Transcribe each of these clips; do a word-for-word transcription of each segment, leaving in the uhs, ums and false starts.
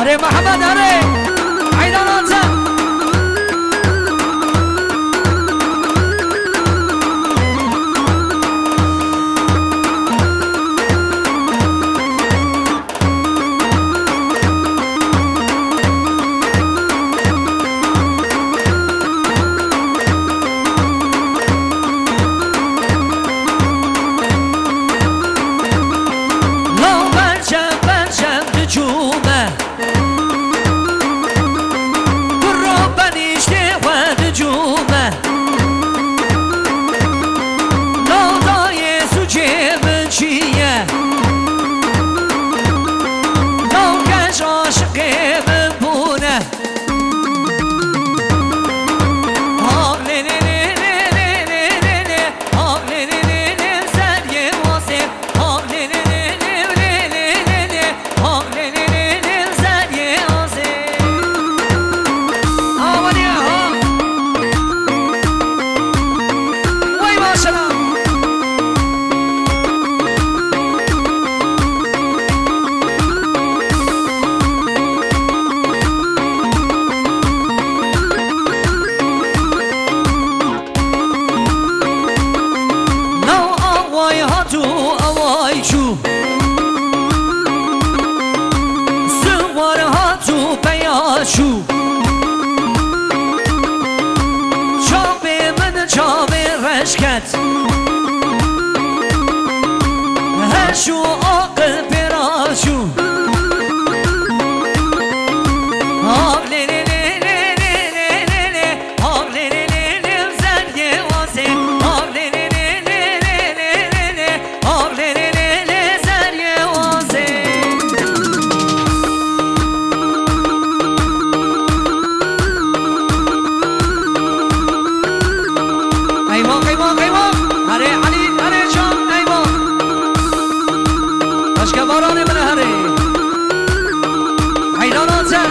Ê Mihemed erê, eyran hatin. Law berçem berçem dicûme. Kuro benîştê xwe dicûme. Law dayê sûcê min çi ye? Law keç aşiqê min bûne. Law away hat û away çû. Siwar hat û peya çû. Çavê min çavê reş ket. Heş û aqil pê re çû. Hav lê lê lê lê lê lê lê lê. Hav lê lê lê lê zergê wazê. Hav lê lê lê lê lê lê lê lê. Hav lê lê lê lê zergê wazê. Eyvah, eyvah, eyvah. Erê Elî, erê Can, eyvah. Başka baranê min herê. Eylana te.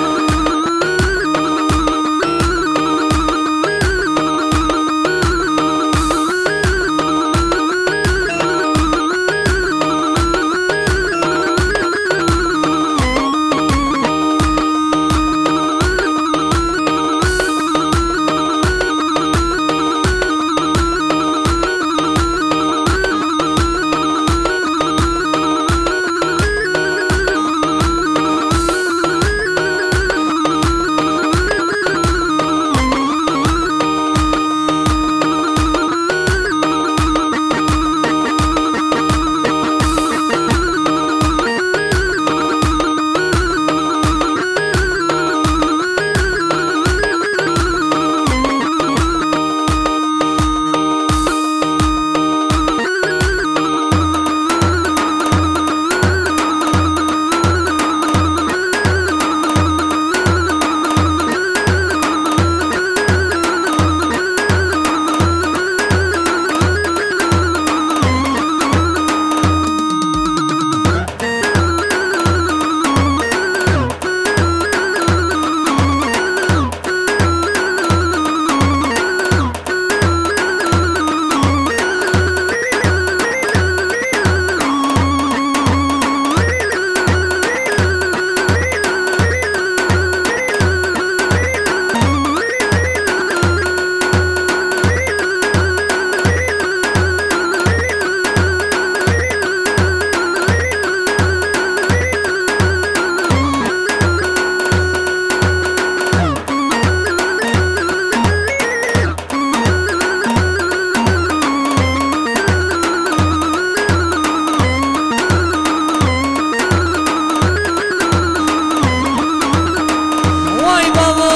Vay babo,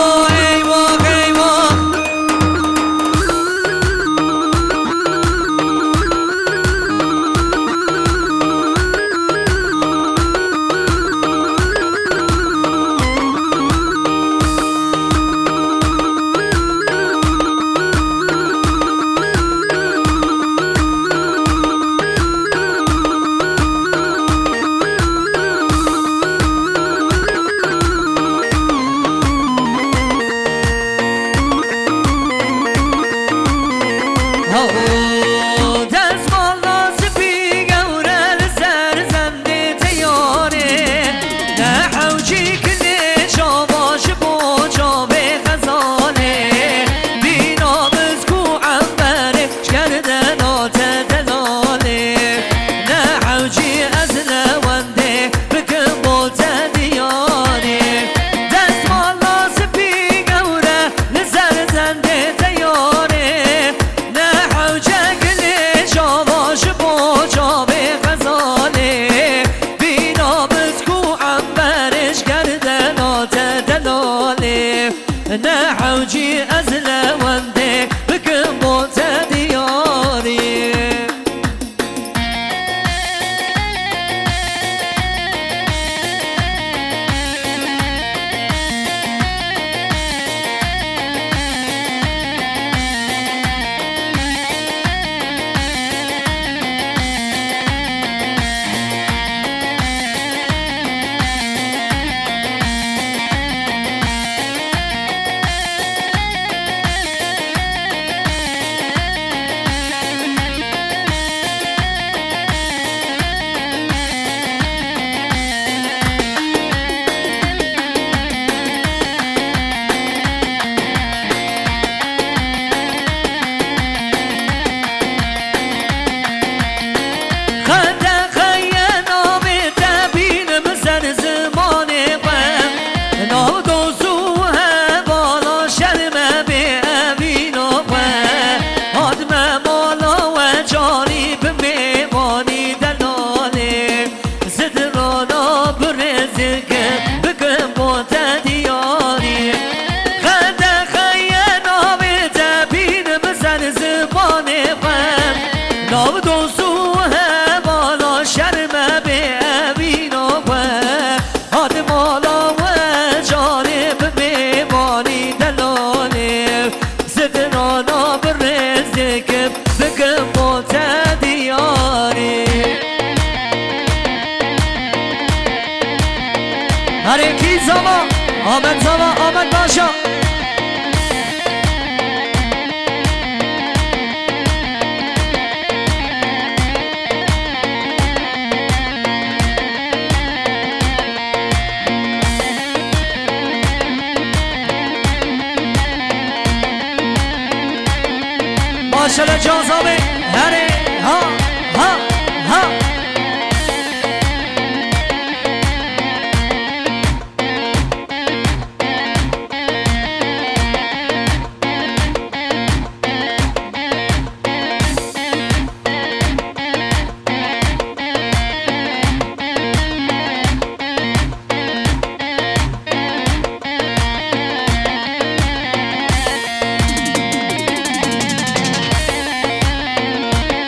eyvah, eyvah. Dezmala spî gewre li ser zendê teyarê, ne hewcî kinê. Ne hewcî ez lewendê bikim bo te diyarî. Qedexeye navê te bînim ser zimanê xwe. Nav dost û hevala şerme bê evîna xwe. Hatime mala we canî bi mêvanî delalê. Zidirana bi rêzike bikim bo te diyarî. Qedexeye navê te bînim ser zimanê xwe. Nav dost û hevala şerme bê evîna xwe. Hadi mala we canê bi mêvanî delalê. Zidirana bi rêzike bikim bo te diyarî. Herê kî zava, Amed zava, Amed Paşa. Maşallah Can Sabê, herê, ha, ha, ha.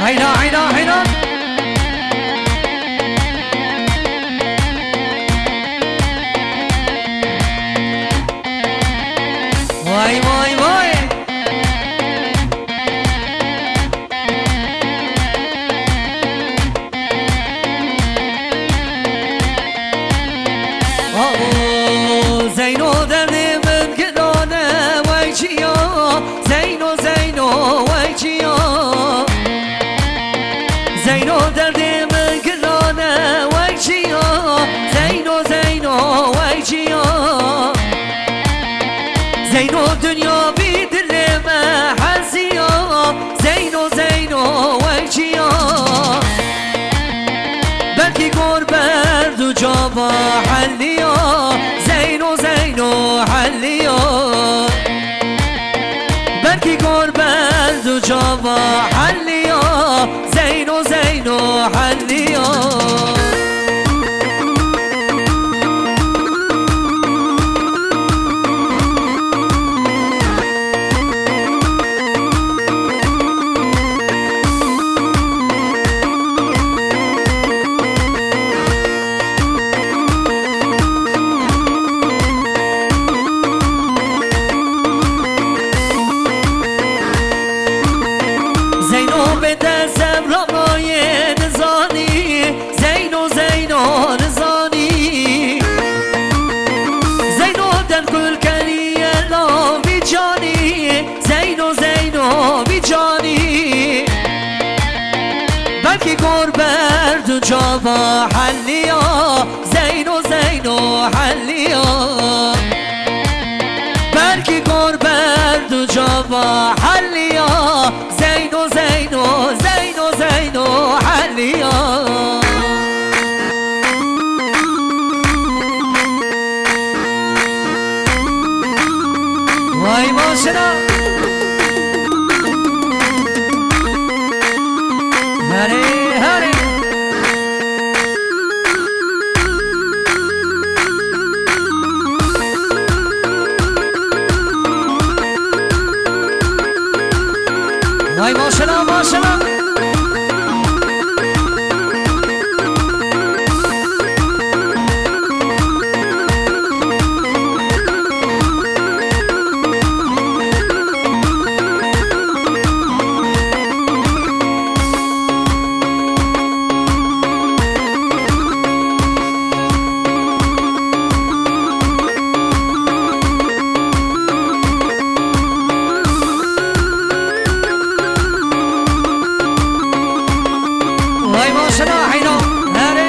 Heyna, heyna, heyna. Vay, vay, vay. Abo, Zeyno derdê min girane wey çiya, Zeyno, Zeyno wey çiya. Zeyno derdê min girane wey çiya, Zeyno, Zeyno wey çiya. Zeyno dinya vî dilê me heziya, Zeyno, Zeyno wey çiya. Belkî gor berd û cava heliya, Zeyno, Zeyno heliya. Belkî gor berd û cava heliya, Zeyno, Zeyno heliya. Zeyno bê te zevra nayê dizanî, Zeyno, Zeyno dizanî. Zeyno den kul keriye la vî canî, Zeyno, Zeyno vî canî. Belkî gor berd û cava heliya, Zeyno, Zeyno heliya. Belkî gor berd û cava heliya, Zeyno, Zeyno, Zeyno, Zeyno heliya. Vay başına. Hare, hare. Başına. Vay başına heyran, herê.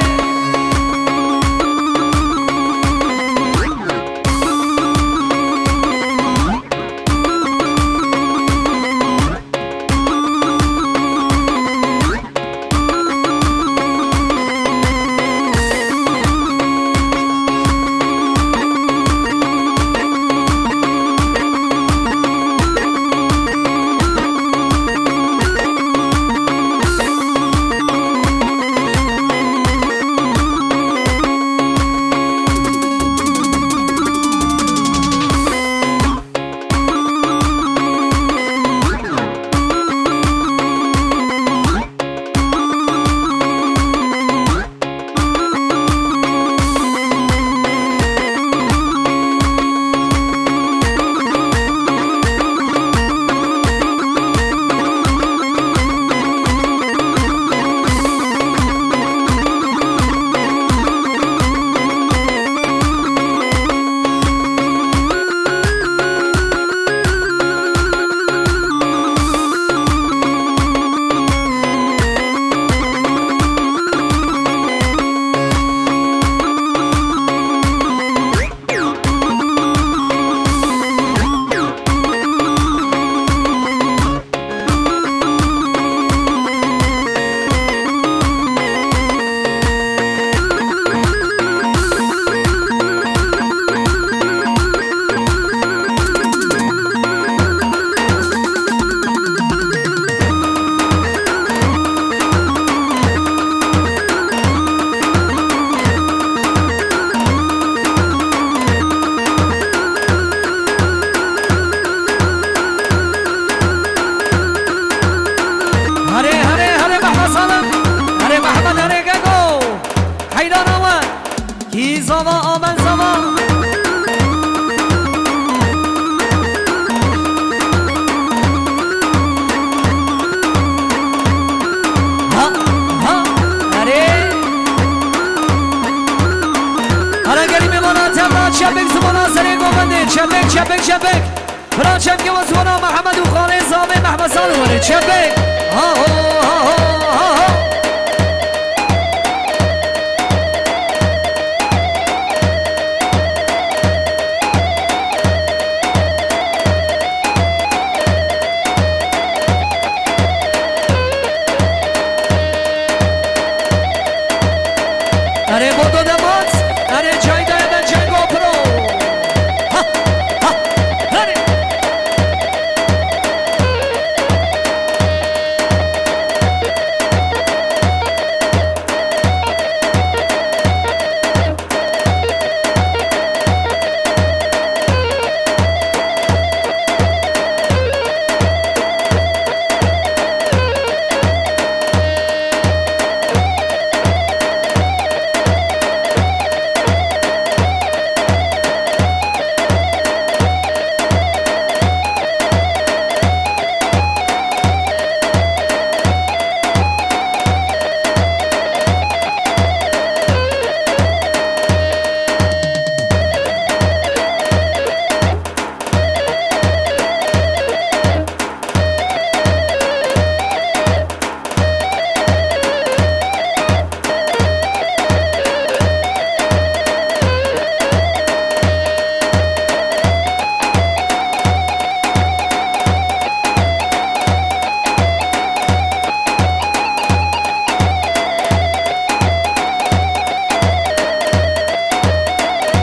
Herê, herê, herê Mehmet Salim. Herê Mehmet, herê Gego. Heyran awe. Kî zava, amen zava. Ha, ha, herê. Herê gelî mêvana, temna çepek zibana serê govendê. Çepek, çepek, çepek. Bira çepke ve zibana Mehmet û Xalê Zavê Mehmet Salim were. Çepek. Ha, ho, ha, ho, ha,